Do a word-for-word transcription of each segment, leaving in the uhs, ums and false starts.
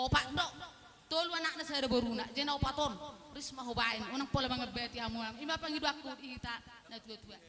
Opat do. Tolu anakna, sada boruna. Jadi na opat on. Ris ma hubaen. Unang pola mangambati hamu. Ima pangidoanku di hita na tua-tua.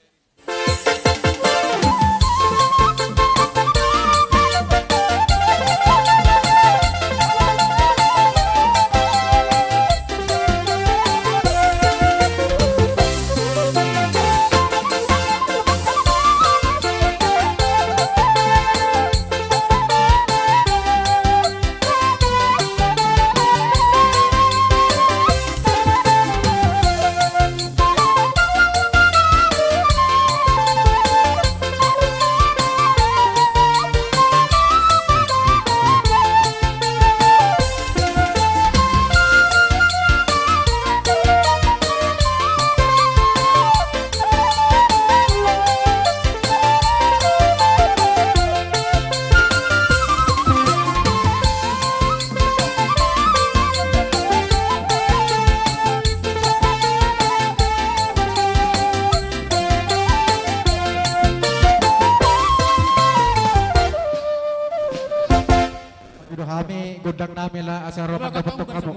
Ido hami gondang nami la asa ro mangkatong hamu.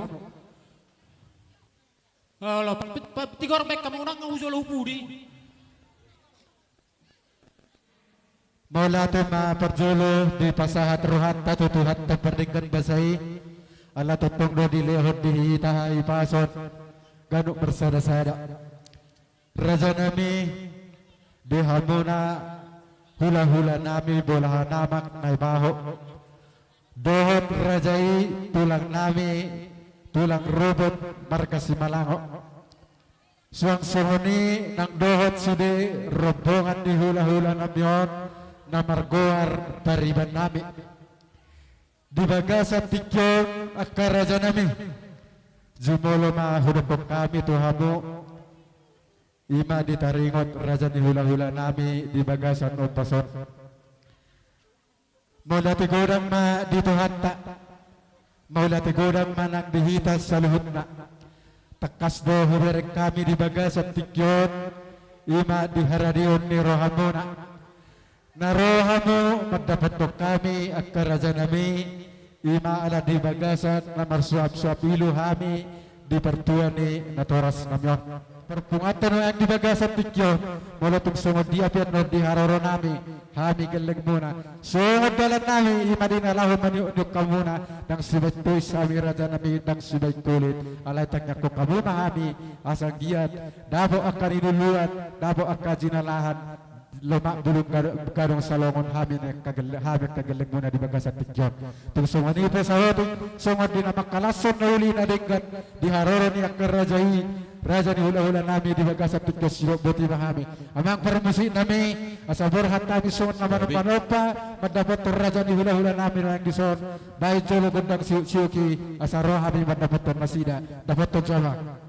Alah, tigor baen hamu nang hujolo hupudi. Mauliate ma parjolo dipasahat rohanta tu Tuhanta pardenggan basa i. Ala tongtong do dilehon di hita hahipason ganup marsada-sada. Raja nami, di hamuna hula-hula nami, bolahan amak Naibaho. Dohot raja i tulang nami, tulang rubut marga Simalango. Suang songon i nang dohot sude rombongan ni hula-hula nami on na margoar pariban nami. Di bagasan tingki on angka raja nami, jumolo ma hudokkon hami tu hamu, ima ditaringot raja ni hula-hula nami di bagasan ombas on. Mauliate godang ma di Tuhanta. Mauliate godang ma nang di hita saluhutna. Tangkas do hubereng hami di bagasan tingki on, ima di haradeon ni rohamuna. Na ro hamu mandapothon hami angka raja nami, ima ala di bagasan na marsuap-suap ilu hami di partua ni natoras nami on. Parpunguanta nuaeng di bagasan tingki on, molo tung songon dia pe annon di haroro nami, hami gellengmuna. Songon dalan nami, ima di na laho maniuk-niuk hamuna, ndang sibaen tois hami raja nami, ndang sibaen kulit. Alai tangiangkon hamu ma hami, asa anggiat dapot angka ninulluan, dapot angka jinalahan, lomak bulung gado-, gadong salongon hami ni angka gelle-, hami angka gellengmuna di bagasan tingki on. Tung songon i pe saotik, songon di na mangkalashon na uli na denggan di haroro ni angka raja i, raja ni hula-hula nami di bagasan tingki on, sidok boti ma hami. Amang parmusik nami, asa borhat hami songon na manompa-nompa mandapothon raja ni hula-hula nami nuaeng dison. Baen jolo gondang siuk-siuk i, asa ro hami mandapothon nasida. Dapothon jo amang.